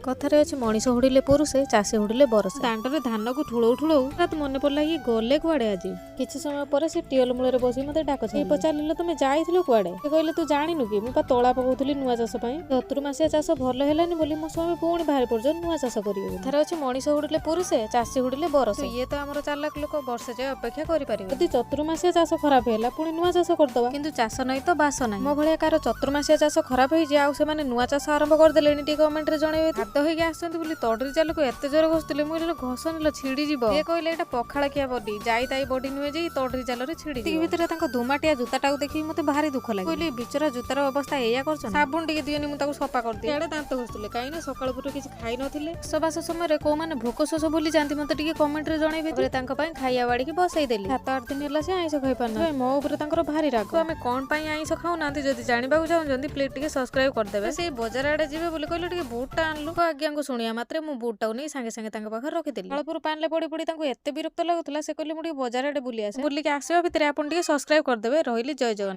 କଥାରେ ଅଛି, ମଣିଷ ହୁଡ଼ିଲେ ପୁରୁଷେ, ଚାଷୀ ହୁଡ଼ିଲେ ବରସେ। ଦାଣ୍ଡରେ ଧାନକୁ ଠୁଳଉ ଠୁଳଉ ହଠାତ୍ ମନେ ପଡ଼ିଲା, ଇଏ ଗଲେ କୁଆଡ଼େ ଆଜି? କିଛି ସମୟ ପରେ ସେ ଟିଅଲ ମୂଳରେ ବସି ମତେ ଡାକ ଛାଡ଼ିଲେ। ପଚାରିଲେ, ତୁମେ ଯାଇଥିଲ କୁଆଡ଼େ? ସେ କହିଲେ, ତୁ ଜାଣିନୁ କି, ମୁଁ ପା ତଳା ପକଉଥିଲି ନୂଆ ଚାଷ ପାଇଁ। ଚତୁର୍ମାସିଆ ଚାଷ ଭଲ ହେଲାନି ବୋଲି ମୋ ସ୍ୱାମୀ ପୁଣି ବାହାରି ପଡୁଛନ୍ତି ନୂଆ ଚାଷ କରିବେ ବୋଲି। କଥାରେ ଅଛି, ମଣିଷ ହୁଡ଼ିଲେ ପୁରୁଷେ, ଚାଷୀ ହୁଡ଼ିଲେ ବରସେ। ଇଏ ତ ଆମର ଚାଲାକ ଲୋକ, ବର୍ଷେ ଯାଏ ଅପେକ୍ଷା କରିପାରିବେ। ଯଦି ଚତୁର୍ମାସିଆ ଚାଷ ଖରାପ ହେଲା, ପୁଣି ନୂଆ ଚାଷ କରିଦବା। କିନ୍ତୁ ଚାଷ ନାହିଁ ତ ବାସ ନାହିଁ। ମୋ ଭଳିଆ କାହାର ଚତୁର୍ମାସିଆ ଚାଷ ଖରାପ ହେଇଛି ଆଉ ସେମାନେ ନୂଆ ଚାଷ ଆରମ୍ଭ କରିଦେଲେଣି, ଟିକେ କମେଣ୍ଟରେ ଜଣେଇବେ ତ। ହାତ ହେଇକି ଆସୁଛନ୍ତି ବୋଲି ତଡରି ଜାଲକୁ ଏତେ ଜୋରେ ଘଷୁଥିଲେ। ମୁଁ କହିଲି, ଘଷନିଲ, ଛିଡିଯିବ। ସିଏ କହିଲେ, ଏଇଟା ପଖାଳ ଖିଆ ବଡି, ଯାଇ ତାଇ ବଡି ନୁହେଁ ଯେ ତଡରି ଜାଲରେ ଛିଡି। ଭିତରେ ତାଙ୍କ ଧୁମାଟିଆ ଜୁତାଟାକୁ ଦେଖିକି ମତେ ଭାରି ଦୁଃଖ ଲାଗେ। କହିଲି, ବିଚରା ଜୁତାର ଅବସ୍ଥା ଏଇଆ କରୁଛନ୍ତି, ସାବୁନ ଟିକେ ଦିଅନି, ମୁଁ ତାକୁ ସଫା କରିଦିଏ। ଇଆଡେ ଦାନ୍ତ ଘଷୁଥିଲେ, କାହିଁକି ନା ସକାଳୁ ପୁରୁ କିଛି ଖାଇ ନଥିଲେ। ଚାଷବାସ ସମୟରେ କୋଉମାନେ ଭୋକ ଶୋଷ ଭୁଲି ଯାଆନ୍ତି, ମତେ ଟିକେ କମେଣ୍ଟରେ ଜଣେଇବେ। ତାପରେ ତାଙ୍କ ପାଇଁ ଖାଇବା ବାଡିକି ବସେଇ ଦେଲି। 7-8 ଦିନ ହେଲା ସେ ଆଇଁଷ ଖାଇ ପାରୁନାହାନ୍ତି। ମୋ ଉପରେ ତାଙ୍କର ଭାରି ରାଗ। ଆମେ କଣ ପାଇଁ ଆଇଁଷ ଖାଉନାହାନ୍ତି, ଯଦି ଜାଣିବାକୁ ଚାହୁଁଛନ୍ତି, ପ୍ଲିଜ ଟିକେ ସବସ୍କ୍ରାଇବ କରିଦେବେ। ସେଇ ବଜାର ଆଡେ ଯିବେ ବୋଲି କହିଲେ, ଟିକେ ବୁଟଟା ଆଣିଲୁ। ଆଜ୍ଞାଙ୍କୁ ଶୁଣିବା ମାତ୍ରେ ମୁଁ ବୁଟଟାକୁ ନେଇ ସାଙ୍ଗେ ସାଙ୍ଗେ ତାଙ୍କ ପାଖରେ ରଖିଦେଲି। ଫଳପୁର ପାଣିରେ ପଡି ପଡି ତାଙ୍କୁ ଏତେ ବିରକ୍ତ ଲାଗୁଥିଲା, ସେ କହିଲେ, ମୁଁ ଟିକେ ବଜାର ଆଡେ ବୁଲି ଆସେ। ବୁଲିକି ଆସିବା ଭିତରେ ଆପଣ ଟିକେ ସବସ୍କ୍ରାଇବ କରିଦେବେ। ରହିଲି, ଜୟ ଜଗନ୍ନାଥ।